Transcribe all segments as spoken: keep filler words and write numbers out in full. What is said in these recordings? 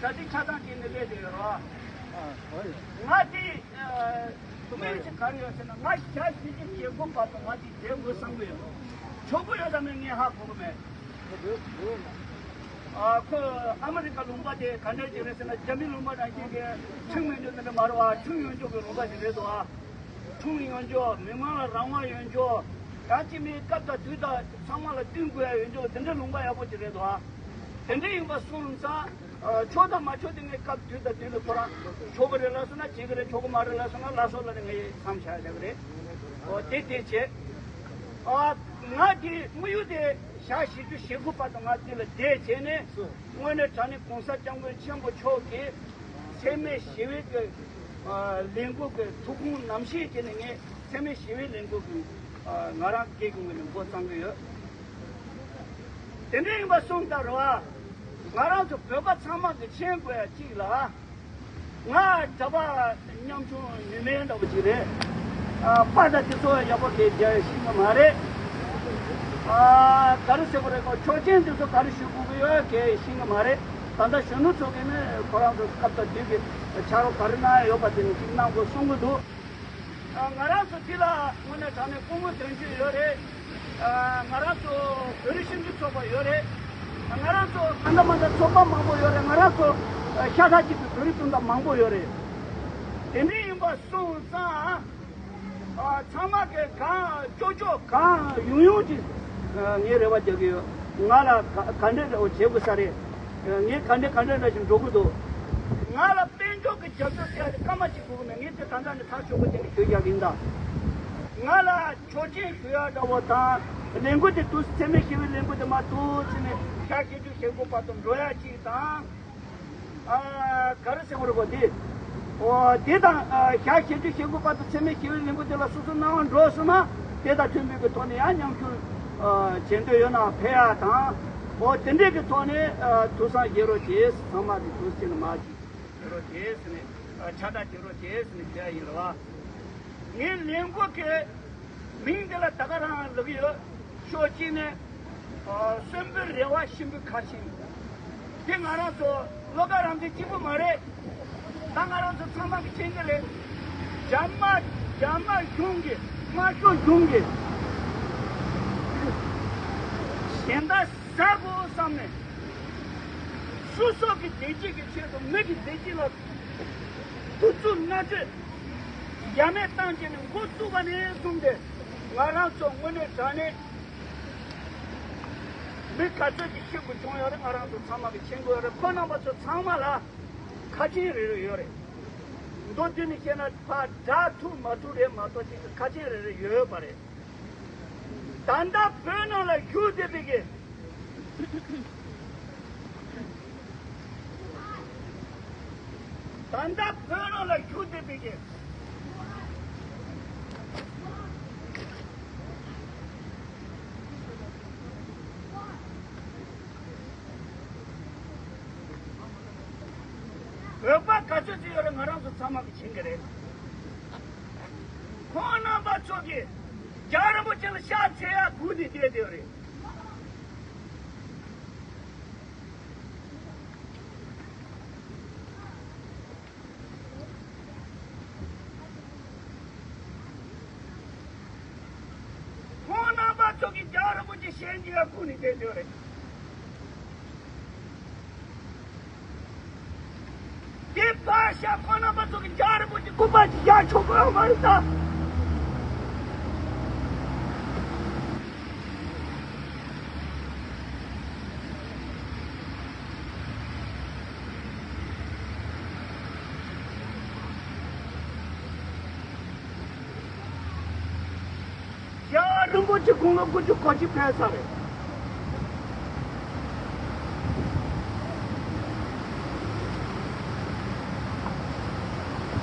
ད་དེ་ཆ་ཚང་བྱས་ནས་སླེབས་བསྡད་ཡོད་རེད་བ། ང་དེ་དམིགས་ཡུལ་ག་རེ་ཡོད་ཟེར་ན། ང་ཞག་བཞི་བཅུ་ཞེ་དགུ་བར་དུ་ང་དེ་བསྡད་དགོས་བསམ་གྱི་ཡོད། ཆོག་གི་ཡོད་དམ་མེད་ངས་ཧ་གོ་གི་མེད། ཨ་ཁོ་ཨ་མི་རི་ཀ་ལུང་པ་དེ་ག་འདྲ་ཅིག་རེད་ཟེར་ན། རྒྱ་མི་ལུང་པ་ནང་བཞིན་གྱི་ཁྲིམས་མི་འདུག་དེ་འདྲ་མ་རེད་བ། ཁྲིམས་ཡོད་འཇོག་གི་ལུང་པ་ཞིག་རེད་འདུག་ཨ། ཁྲིམས་ཡོད་འཇོག་མི་མང་ལ་རང་དབང་ཡོད་འཇོག་ཡང་ཅིག་མིན་སྐབས་དང་དུས་དང་ཚང་མ་ལ་བསྟུན་དགོས་ཡ་ཡོད་འཇོག་དེ་འདྲའི་ལུང་པ་ཡག་པོ་ཅིག་རེད་འདུག་ཨ། དེ་འདྲ་ཡིན་པ་སོང་ཙང་། ཨ། ཆོག་དང་མ་ཆོག་དེ་ངས་སྐབས་དུས་དང་དུས་ལ་ཁོ་རང་ཆོག་གི་རེད་ལབ་སོང་ན་བྱེད་ཀྱི་རེད། ཆོག་གི་མ་རེད་ལབ་སོང་ན་ལབ་སོང་ལབ་ནས་ངས་མཚམས་བཞག་བཞག་གི་རེད། ཨོ་དེ་དེ་བྱས། ཨ། ང་དེ་དམིགས་ཡུལ་དེ་ཞག་བཞི་བཅུ་ཞེ་དགུ་བར་དུ་ང་འདི་ལ་བསྡད་བྱས་ནས། དངོས་གནས་དྲང་གནས་༸གོང་ས་༸སྐྱབས་མགོན་ཆེན་པོ་མཆོག་གི་འཚེ་མེད་ཞི་བའི་གི་ལས་འགུལ་གྱི་ཐུགས་དགོངས་ནམ་ཞིག་བྱས་ནས་ངས་འཚེ་མེད་ཞི་བའི་ལས་འགུལ་གྱི་ང་རང་སྒེར་གྱི་ངོས་ནས་འགོ་བརྩམས་ཀྱི་ཡོད། དེ་འདྲ་ཡིན་པ་སོང་ཙང་རེད་བ། ང་རང་ཚོ་བོད་པ་ཚང་མ་གིས་མཁྱེན་དགོས་ཡ་གཅིག་ལ། ང་གྲྭ་པ་ཉམ་ཆུང་ནུས་མེད་འདྲ་པོ་ཅིག་རེད། ཨ། པར་དང་དེ་ཚོ་ཡག་པོ་དེ་རྒྱག་ཤེས་ཀྱི་མ་རེད། ཨ། ག་རེ་ཟེར་དགོས་རེད། ཁོ་ཆོག་མཆན་དེ་ཚོ་ག་རེ་ཞུ་དགོས་ཀྱི་ཡོད་གས་ཤེས་ཀྱི་མ་རེད། ད་ལྟ་གཞོན་ནུ་ཚོ་གིས་ནི་ཁོ་རང་ཚོ་སྐབས་དང་དུས་ཀྱི་ཕྱག་རོགས་ག་རེ་གནང་ཡ་ཡོད་པ་དེ་ནི་ཅིག་གནང་དགོས་གསུང་གི་འདུག་ཨ། ང་རང་ཚོ་འདི་ལ་དངོས་གནས་དྲང་གནས་སྐུ་ངོ་དོན་གཅོད་ཡོད་རེད། ཨ། ང་རང་ཚོ་བོད་རིགས་སྤྱི་མཐུན་ཚོགས་པ་ཡོད་རེད། ང་རང་ཚོ་ད་ལྟ་མ་ད་ཚོགས་པ་མང་པོ་ཡོད་རེད། ང་རང་ཚོ་ཤ་ཁྲག་གཅིག་པའི་བོད་རིགས་སྤུན་ཟླ་མང་པོ་ཡོད་རེད། དེ་འདྲ་ཡིན་པ་སོང་ཙང་། ཨ། ཚང་མ་གིས་གང་ལྕོགས་ལྕོགས་གང་ཡོང་ཡོང་ཅིག་ངས་རེ་བ་རྒྱག་གི་ཡོད། ང་ལ་ག་ག་འདྲ་འདྲ་བོ་བྱེད་དགོས་ས་རེད། ངས་ག་འདྲ་ག་འདྲ་འདྲ་ཞིག་འགྲོ་གི་འདུག་ང་ལ་དཔལ་འབྱོར་གྱི་རྒྱབ་སྐྱོར་བྱས་ཏེ་སྐར་མ་གཅིག་དགོས་ཀྱི་མེད། ངས་དེ་ད་ལྟ་ནས་ཐག་ཆོད་པོ་དེ་ནས་ཞུ་རྒྱུ་ཡིན་ད། ང་ལ་ཆོག་མཆན་ཞུ་ཡ་འདྲ་བོ་དང་། ལས་འགུལ་དེ་དུས་འཚེ་མེད་ཞི་བའི་ལས་འགུལ་དེ་མ་གཏོགས་ཕྱི་ནས་ཞག་བཞི་བཅུ་ཞེ་དགུ་བར་དུ་འགྲོ་ཡ་གཅིག་དང་། ཨ། ག་རེ་ཟེར་དགོས་རེད་གོ་དེ། ཨོ་དེ་དང་། ཨ། ཞག་བཞི་བཅུ་ཞེ་དགུ་བར་དུ་འཚེ་མེད་ཞི་བའི་ལས་འགུལ་དེ་ལ་སོ་སོ་སྣང་བ་འགྲོ་སོང་ན། དེ་དང་མཐུན་པའི་གི་ཐོག་ནས་ཡང་མཉམ་ཞུགས་བྱེད་འདོད་ཡོད་ན་ཕེབས་ཡ་དང་། ཨོ་དེ་འདྲས་ཀྱི་ཐོག་ནས། ཨ། ཐུགས་བསམ་བཞེས་རོགས་བྱེད། ཚང་མ་གི་ཐུགས་སེམས་མ་བྱེད་རོགས་བྱེད་ཟེར་ནས། ཨ། ཕྱག་རྟགས་བྱེད་རོགས་བྱེད་ཟེར་ནས་ཞུ་ཡ་ཡིན་རེད་བ། ངའི་ལས་འགུལ་གྱི་མིང་འདི་ལ་ད་ག་རང་ལབ་ཀྱི་ཡོད། ཕྱོགས་གཅིག་ནས། ཨ། གསོན་པོའི་རེ་བ་གཤིན་པོའི་ཁ་ཆེམས། འདི་ང་རང་ཚོ་བློ་དགའ་རང་བཙན་གཅིག་པུ་མ་རེད། ད་ང་རང་ཚོ་ཚང་མ་གིས་མཁྱེན་གྱི་རེད། རྒྱ་དམར། རྒྱ་དམར་གཞུང་གིས། དམར་ཤོག་གཞུང་གིས་གཞན་དག་ཟ་དགོས་བསམ་ནས། སོ་སོ་གི་བདེ་སྐྱིད་ཀྱི་ཆེད་དུ། མི་གི་བདེ་སྐྱིད་ལ་གདུག་རྩུབ་མནར་གཅོད་ཡ་མེད་བཏང་བྱས་ནས་འགོ་བཙུགས་པ་ནས་བཟུང་སྟེ། ང་རང་ཚོ་དངོས་གནས་དྲང་གནས་མི་ག་ཚོད་ཀྱི་ཤི་དགོས་བྱུང་ཡོད་རེད། ང་རང་ཚོ་ཚང་མ་གིས་མཁྱེན་གྱི་ཡོད་རེད། ཁོང་རྣམ་པ་ཚོ་ཚང་མ་ལ་ཁ་ཆེམས་རེ་རེ་ཡོད་རེད། མདོར་བསྡུས་ནས་བཤད་ན་ཕར་དགྲ་ཐུག་མ་ཐུག་རེད་མ་གཏོགས་ཅིག་གི་ཁ་ཆེམས་རེ་རེ་ཡོད་པ་རེད། ད་ལྟ་བོད་ནང་ལ་བཞུགས་བསྡད་པའི་གི། ད་ལྟ་བོད་ནང་ལ་བཞུགས་བསྡད་པའི་གི། བོད་པ་ག་ཚོད་ཅིག་ཡོད་རེད། ང་རང་ཚོ་ཚང་མ་གིས་མཁྱེན་གྱི་རེད། ཁོང་རྣམ་པ་ཚོ་གིས་རྒྱལ་བ་རིན་པོ་ཆེ་ལ་ཕྱག་འཚལ་ཡ་སྒུག་ནས་བསྡད་བསྡད་ཡོད་རེད། ཁོང་རྣམ་པ་ཚོ་གིས་རྒྱལ་བ་རིན་པོ་ཆེ་ཞལ་མཇལ་ཡ་སྒུག་ནས་བསྡད་བསྡད་ཡོད་རེད། དེ་ཕར་བཞག་ཁོང་རྣམ་པ་ཚོ་གིས་རྒྱལ་བ་རིན་པོ་ཆེ་སྐུ་པར་ཅིག་བཞག་ཆོག་གི་ཡོད་མ་རེད་ད། རྒྱལ་བ་རིན་པོ་ཆེ་དགུང་ལོ་དགུ་བཅུ་གོ་གཅིག་ཕེབས་ཚར་རེད།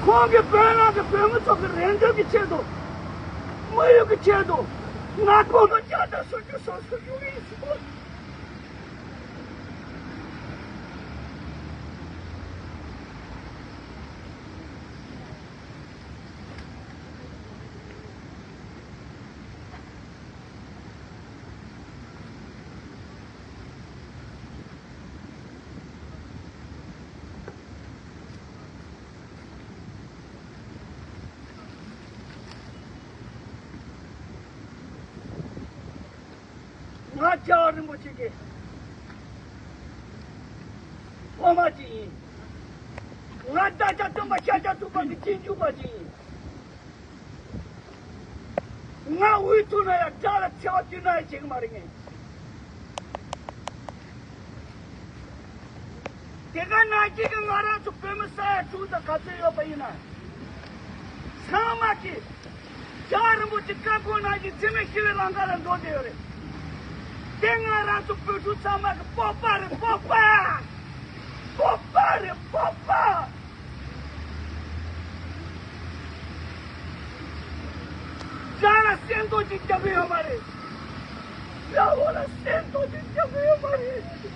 ཁོང་གིས་བོད་ནང་གི་བོད་མི་ཚོ་གི་རེ་འདུན་གྱི་ཆེད་དུ། དམིགས་ཡུལ་གྱི་ཆེད་དུ། ང་དགུང་ལོ་བརྒྱ་དང་སུམ་ཅུ་སོ་སོར་བཞུགས་ཡིན་ཟེར། རྒྱལ་བ་རིན་པོ་ཆེ་གི་སློབ་མ་ཅིག་ཡིན། ང་བདག་ཅག་སྟོན་པ་ཤཱཀྱ་ཐུབ་པ་གི་རྗེས་འཇུག་པ་ཅིག་ཡིན། ང་འུ་ཐུག་ན་ཡང་དགྲ་ལ་འཚེ་བ་བསྐུལ་ན་ཡང་བྱེད་ཀྱི་མ་རེད་ངས། དེ་ག་ནང་བཞིན་གྱི་ང་རང་ཚོ་བོད་མི་ས་ཡ་དྲུག་དང་ག་ཚོད་ཡོད་པ་ཡིན་ན། ཚང་མ་གིས་རྒྱལ་བ་རིན་པོ་ཆེ་བཀའ་དགོངས་ནང་བཞིན་འཚེ་མེད་ཞི་བའི་ལམ་ཁ་ལ་འགྲོ་བསྡད་ཡོད་རེད། དེ་ང་རང་ཚོ་བོད་ཕྲུག་ཚང་མ་གི་སྤོབས་པ་རེད། སྤོབས་པ། སྤོབས་པ་རེད། སྤོབས་པ། དགྲ་ལ་སེམས་གཏོང་ཅིག་རྒྱག་གི་ཡོད་མ་རེད། དགྲ་བོ་ལ་སེམས་གཏོང་ཅིག་རྒྱག་གི་ཡོད་མ་རེད།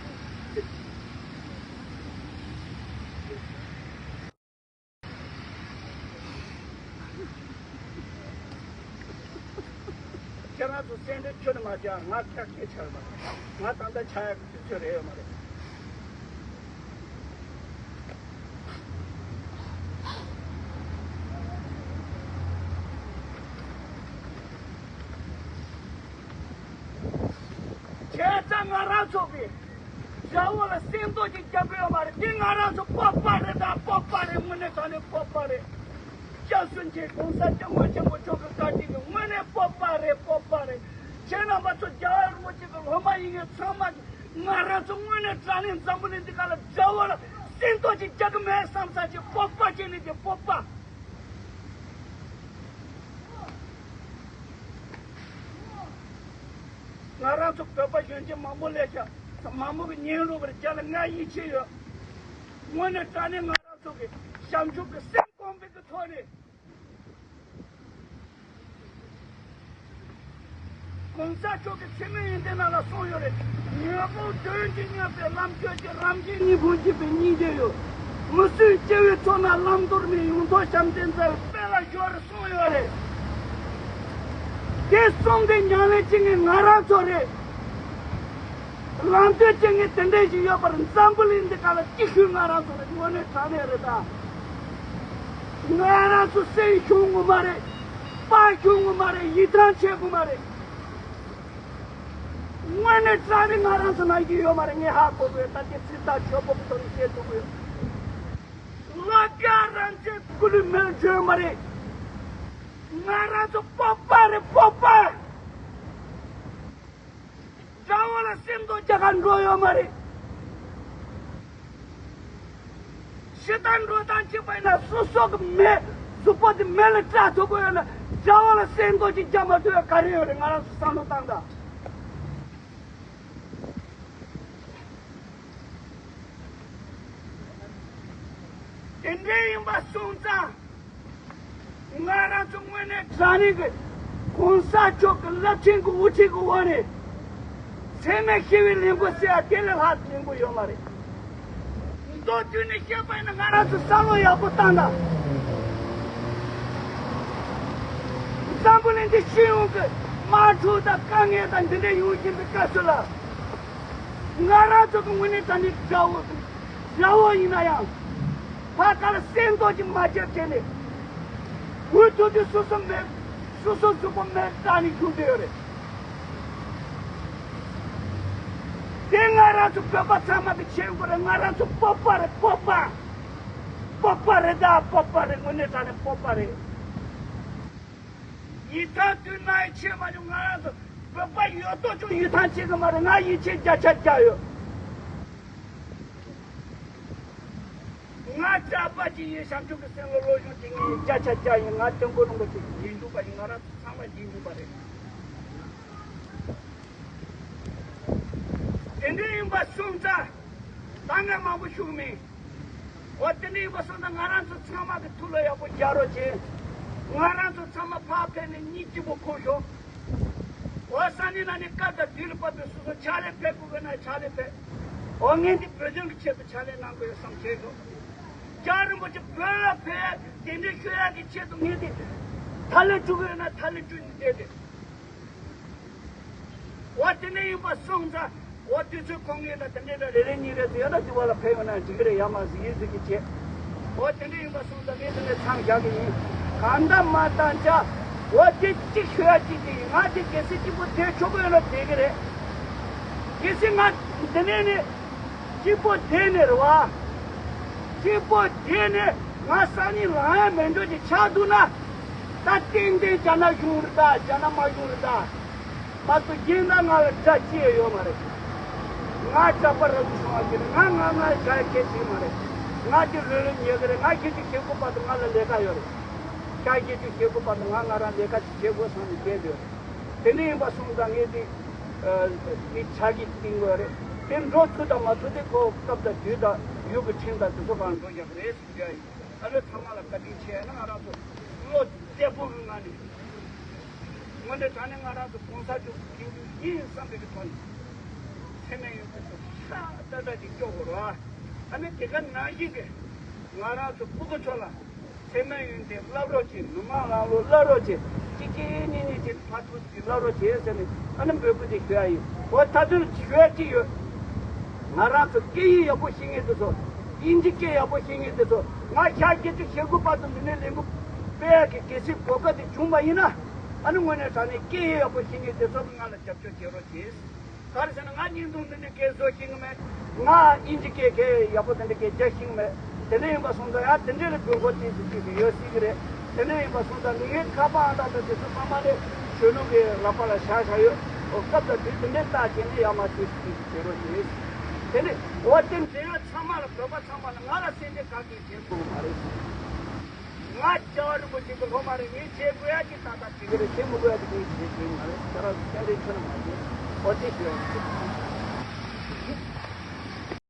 ཁྱེད་རང་ཚོ་སེམས་ཁྲལ་ཁྱོན་ནས་མ་བྱ། ང་ཁྱག་ཁྱེད་ཆགས་མ་རེད། ང་ད་ལྟ་ཆགས་ཡག་གི་དུས་ཚོད་རེད་ཡོད་མ་རེད། བྱས་ཙང་ང་རང་ཚོ་གི་དགྲ་བོ་ལ་སེམས་གཏོང་ཅིག་རྒྱག་གི་ཡོད་མ་རེད། འདི་ང་རང་ཚོ་སྤོབས་པ་རེད། ད་སྤོབས་པ་རེད། དངོས་གནས་དྲང་གནས་སྤོབས་པ་རེད། སྐྱབས་སུ་མཆི། གོང་ས་སྐྱབས་མགོན་ཆེན་པོ་མཆོག་གི་བཀའ་དྲིན་གྱིས་དངོས་གནས་སྤོབས་པ་རེད། སྤོབས་པ་རེད། ཁྱེད་རྣམ་པ་ཚོ་རྒྱལ་བ་རིན་པོ་ཆེ་གི་སློབ་མ་ཡིན་མཁན་ཚང་མ་གིས་ང་རང་ཚོ་དངོས་གནས་དྲང་གནས་འཛམ་བུ་གླིང་འདི་ག་ལ་དགྲ་བོ་ལ་སེམས་གཏོང་ཅིག་རྒྱག་གི་མེད་བསམ་ས་ཅིག་སྤོབས་པ་བྱས་ནས་ཀྱི་སྤོབས་པ། ང་རང་ཚོ་བོད་པ་གཞོན་སྐྱེས་མང་པོ་སླེབས་ཤག་མང་པོ་གིས་ཉན་རོགས་པར་རྒྱ་ལ་ང་ཡིད་ཆེས་ཡོད། དངོས་གནས་དྲང་གནས་ང་རང་ཚོ་གི་བྱང་ཆུབ་ཀྱི་སེམས་སྐོམ་པའི་གི་ཐོག་ནས། གོང་ས་མཆོག་གིས་འཚེ་མེད་ཡོན་ཏན་ནང་ལ་གསུངས་ཡོད་རེད། ཉོན་མོངས་གདོན་གྱིས་མྱོས་པའི་ལམ་ཆོས་ཀྱི། རང་གཞན་གཉིས་ཕུང་འཇིག་པའི་སྙིང་རྗེ་ཡོད། མི་བསྲུན་སྐྱེ་བོའི་ཚོགས་རྣམས་བླང་དོར་མེད། ཡོངས་རྫོགས་བྱམས་བརྩེ་མཛའ་བའི་དཔལ་ལ་སྦྱོར། གསུངས་ཡོད་རེད། དེ་གསུངས་ཏེ་ཉམས་ལེན་བྱེད་མཁན་ང་རང་ཚོ་རེད། ལམ་སྟོན་བྱེད་མཁན་དེ་འདྲ་ཞིག་ཡོད་པར་འཛམ་བུ་གླིང་འདི་ག་ལ་ཅི་ཞུ། ང་རང་ཚོ་རེད། དངོས་གནས་དྲང་གནས་རེད་ད། ང་རང་ཚོ་སེམས་ཞུམ་དགོས་མ་རེད། དཔའ་ཞུམ་དགོས་མ་རེད། ཡིད་ཐང་ཆད་དགོས་མ་རེད། དངོས་གནས་དྲང་གནས་ང་རང་ཚོ་ནང་བཞིན་ཡོད་མ་རེད། ངས་ཧ་གོ་གི་ཡོད། ད་དེ་ཚིག་ཐག་ཆོད་པོ་གི་ཐོག་ནས་བཤད་ཐུབ་ཀྱི་ཡོད། ལ་རྒྱ་རང་བཙན་སྐུ་ལུས་མེར་བསྲེགས་མ་རེད། ང་རང་ཚོ་སྤོབས་པ་རེད། སྤོབས་པ། དགྲ་བོ་ལ་སེམས་གཏོང་རྒྱག་གར་འགྲོ་ཡོད་མ་རེད། ཕྱི་ལྟར་འགྲོ་སྟངས་གཅིག་པ་ཡིན་ན། སོ་སོ་གི་མེ་གཟུགས་པོ་དེ་མེ་ལ་བཀྲ་ཐུབ་ཀྱི་ཡོད་ན། དགྲ་བོ་ལ་སེམས་གཏོང་ཅིག་རྒྱག་མ་ཐུབ་ཡ་ག་རེ་ཡོད་རེད། ང་རང་ཚོ་བསམ་བློ་བཏང་དང་། དེ་འདྲ་ཡིན་པ་སོང་ཙང་། ང་རང་ཚོ་དངོས་གནས་དྲང་གནས་ཀྱི་གོང་ས་མཆོག་གི་རླབས་ཆེན་གྱི་དབུ་ཁྲིད་ཀྱི་འོག་ནས། འཚེ་མེད་ཞི་བའི་ལས་འགུལ་ཟེར་ཡ་དེ་ལས་ལྷག་ལས་འགུལ་ཡོད་མ་རེད། མདོར་བསྡུས་ནས་བཤད་པ་ཡིན་ན། ང་རང་ཚོ་བསམ་བློ་ཡག་པོ་བཏང་དང་། འཛམ་བུ་གླིང་འདི་སྤྱི་ཡོངས་ཀྱི་དམག་འཁྲུག་དང་དཀའ་ངལ་དང་འདི་འདྲ་ཡོང་བཞིན་པའི་སྐབས་སུ་ལ། ང་རང་ཚོ་གི་དངོས་གནས་དྲང་གནས་དགྲ་བོ། དགྲ་བོ་ཡིན་ན་ཡང་། ཕར་ཁ་ལ་སེམས་གཏོང་ཅིག་མ་བྱས་བྱས་ནས། འུ་ཐུག་དུས་སོ་སོ་མེ། སོ་སོ་གཟུགས་པོ་མེར་བསྲེགས་ནས་བཞུགས་བསྡད་ཡོད་རེད། དེ་ང་རང་ཚོ་བོད་པ་ཚང་མ་གི་བྱེད་དགོས་རེད། ང་རང་ཚོ་སྤོབས་པ་རེད། སྤོབས་པ། སྤོབས་པ་རེད་ད། སྤོབས་པ་རེད། དངོས་གནས་དྲང་གནས་སྤོབས་པ་རེད། ཡིད་ཐང་དུས་ན་ཡི་ཆེ་མ་བྱུང་། ང་རང་ཚོ་བོད་པ་ཡོད་དོ་ཅོག་ཡིད་ཐང་ཆད་གི་མ་རེད། ང་ཡིད་ཆེས་བརྒྱ་ཆ་བརྒྱ་ཡོད། ང་སྐྱག་པ་ཅིག་ཡིན། བྱང་ཆུབ་ཀྱི་སེམས་ལ་བློ་སྦྱོང་བྱེད་མཁན་ཡིན། བརྒྱ་ཆ་བརྒྱ་ཡིན། ང་སྐྱབས་མགོན་རིན་པོ་ཆེ་རྗེས་འཇུག་པ་ཡིན། ང་རང་ཚོ་ཚང་མ་རྗེས་འཇུག་པ་རེད། དེ་འདྲ་ཡིན་པ་སོང་ཙང་། ད་ངས་མང་པོ་ཞུ་གི་མིན། འོ་དེ་འདྲ་ཡིན་པ་སོང་ཙང་ང་རང་ཚོ་ཚང་མ་གི་ཐུགས་ལ་ཡག་པོ་རྒྱག་རོགས་བྱེད། ང་རང་ཚོ་ཚང་མ་ཕར་ཕེབས་ནས་གཉིད་སྐྱིད་པོ་ཁུག་ཤོག་འོ་སང་ཉིན་གནངས་ཉིན་སྐབས་དང་དུས་ལ་བབ་པའི་སོ་སོ་ཕྱག་ལས་ཕེབས་དགོས་ན་ཕྱག་ལས་ཕེབས། འོ་ངས་འདི་བོད་དོན་གྱི་ཆེད་དུ་ཕྱག་ལས་གནང་དགོས་ཡོད་བསམ་བྱས་སོང་། རྒྱལ་བ་རིན་པོ་ཆེ་བོད་ལ་ཕེབས། དེ་འདྲའི་ཤོད་ཡག་གི་ཆེད་དུ་ངས་འདི་ཐ་ལི་བཅུག་གི་ཡོད་ན་ཐ་ལི་བཅུག་ནས་བསྡད་དེ། འོ་དེ་འདྲ་ཡིན་པ་སོང་ཙང་། འོ་དུས་ཚོད་ཁོང་གིས་ད་དེ་འདྲའི་འདྲ་རེ་རེ་གཉིས་རེ་ཟེར་ཡོད་ན་དེ་བ་ལ་ཕེབས་ཡོང་ན་འགྲིག་གི་རེད། ཡ་མ་ཟིག་ཡིན་ཟིག་གི་བྱེད། འོ་དེ་འདྲ་ཡིན་པ་སོང་ཙང་ངས་དེ་འདྲ་མཚམས་བཞག་གི་ཡིན། གང་ལྟར་མ་བཏང་ཅག་འོ་དེ་གཅིག་ཤོད་ཡ་གཅིག་དེ་ཡིན། ང་དེ་གལ་སྲིད་གཅིག་པུ་བསྡད་ཆོག་གི་ཡོད་ན་བསྡད་གི་རེད། གལ་སྲིད་ང་འདི་ནས་ནི་གཅིག་པོ་བསྡད་ནས་རེད་བ། གཅིག་པོ་བསྡད་ནས་ང་སང་ཉིན་ལངས་ཡ་མེད་འགྲོ་གི་ཆགས་འདུག་ན། ད་ཏན་ཏན་རྒྱ་ནག་གཞུང་རེད་ད། རྒྱ་ནག་དམར་གཞུང་རེད་ད། མ་གཏོགས་རྒྱུན་ད་ང་ལ་དགྲ་ཅི་ཡང་ཡོད་མ་རེད། ང་ཇག་པ་རབ་ཏུ་བྱུང་བ་ཞིག་རེད། ང་ང་ང་ཇག་ཡ་གལ་ཆེ་མ་རེད། ང་གི་ལུས་ལ་ཉེ་གི་རེད། ང་ཁྱེད་ཀྱི་ཁྱེད་ཁུ་པ་དང་ང་ལ་ལས་ཀ་ཡོད་རེད། ཁྱེད་ཀྱི་ཁྱེད་ཁུ་པ་དང་ང་ང་རང་ལས་ཀ་ཅིག་བྱེད་དགོས་བསམ་ནས་བསྡད་ཡོད་རེད། དེ་འདྲ་ཡིན་པ་སོང་ཙང་ངས་དེ་དེ་ཆ་གི་བཏིང་དགོས་རེད། དེ་འགྲོ་ཚུལ་དང་མ་ཚུལ་དེ་ཁོ་སྐབས་དང་དུས་དང་ཡུལ་གྱི་ཁྲིམས་དང་དེ་ཚོ་གང་འགྲོ་རྒྱག་རེད་ཟེར་རྒྱུ་ཡིན། ཨ་ནི་ཚང་མ་ལ་བཀའ་དྲིན་ཆེ་ན། ང་རང་ཚོ་བློ་བདེ་པོ་གི་ངང་ནས། དངོས་གནས་དྲང་གནས་ང་རང་ཚོ་གོང་ས་མཆོག་གི་དགེ་འདུན་ཡིན་བསམ་པའི་གི་ཐོག་ནས་སེམས་ནས་ཡོད་པའི་ཚོ་ཤ་སྟག་སྟག་ཅིག་སྐྱོ་དགོས་ར། ཨ་ནི་དེ་ག་ནང་བཞིན་གི་ང་རང་ཚོ་སྤུ་གུ་ཚོ་ལ་ཚད་མ་ཡོན་ཏན་བསླབ་རོགས་གྱིས། མི་མང་ལང་ལོ་བསླབ་རོགས་གྱིས། གཅིག་གཅིག་གཉིས་གཉིས་ཀྱི་ཕར་ཚུར་གྱིས་བསླབ་རོགས་གྱིས་ཟེར་ནས་ཨ་ནི་འབོད་སྐུལ་དེ་ཞུ་ཡ་ཡིན། འོ་ད་དུང་ཞུ་ཡ་གཅིག་ཡོད། ང་རང་ཚོ་སྐད་ཡིག་ཡག་པོ་ཤེས་མཁན་དེ་ཚོ། དབྱིན་ཇི་སྐད་ཡག་པོ་ཤེས་མཁན་དེ་ཚོ། ང་ཤར་རྒྱལ་ཚོ་ཞེ་དགུ་བར་དུ་འདི་ནས་ལས་འགུལ་སྤེལ་ཡ་གི་གལ་སྲིད་གོ་སྐབས་དེ་བྱུང་བ་ཡིན་ན། ཨ་ནི་དངོས་གནས་དྲང་གནས་སྐད་ཡིག་ཡག་པོ་ཤེས་མཁན་དེ་ཚོ་གིས་ང་ལ་རྒྱབ་སྐྱོར་བྱེད་རོགས་གྱིས། ག་རེ་ཟེར་ན་ང་བརྙན་ཐུང་འདི་འདྲའི་སྐད་བཟོ་ཤེས་ཀྱི་མེད། ང་དབྱིན་ཇི་སྐད་སྐད་ཡག་པོ་འདི་འདྲའི་སྐད་རྒྱག་ཤེས་ཀྱི་མེད། དེ་འདྲ་ཡིན་པ་སོང་ཙང་ཡང་དེ་འདྲའི་ལ་དགོས་མཁོ་ཏོག་ཙམ་ཅིག་ཡོད་སྲིད་ཀྱི་རེད། དེ་འདྲ་ཡིན་པ་སོང་ཙང་ངའི་ཁ་པར་ཨང་རྟགས་དང་དེ་ཚོ་ཚང་མ་ལས་གཞོན་ནུ་གི་ལག་པ་ལ་བཞག་བཞག་ཡོད། འོ་སྐབས་དང་དུས་དེ་འདྲའི་རྟགས་བྱས་ནས་ཡར་མར་ཅིག་ཅིག་བྱེད་རོགས་གྱིས། དེ་ནས་འོ་དེ་འདྲ་ཡང་ཚང་མ་ལ་བོད་པ་ཚང་མ་ལ་ང་ལ་སེམས་ཁྲལ་ག་གེ་བྱེད་དགོས་མ་རེད། ང་རྒྱལ་བ་རིན་པོ་ཆེ་གི་སློབ་མ་རེད། ངས་བྱེད་དགོས་ཡ་གི་ཏག་ཏག་བྱེད་ཀྱི་རེད། བྱེད་མི་དགོས་ཡ་གི་ངས་བྱེད་དགོས་མ་རེད། ཁྱེད་རང་ཚོ་སེམས་ཁྲལ་ཁྱོན་ནས་མ་བྱེད། འོ་དེ་ཞུ་ཡ་ཡིན།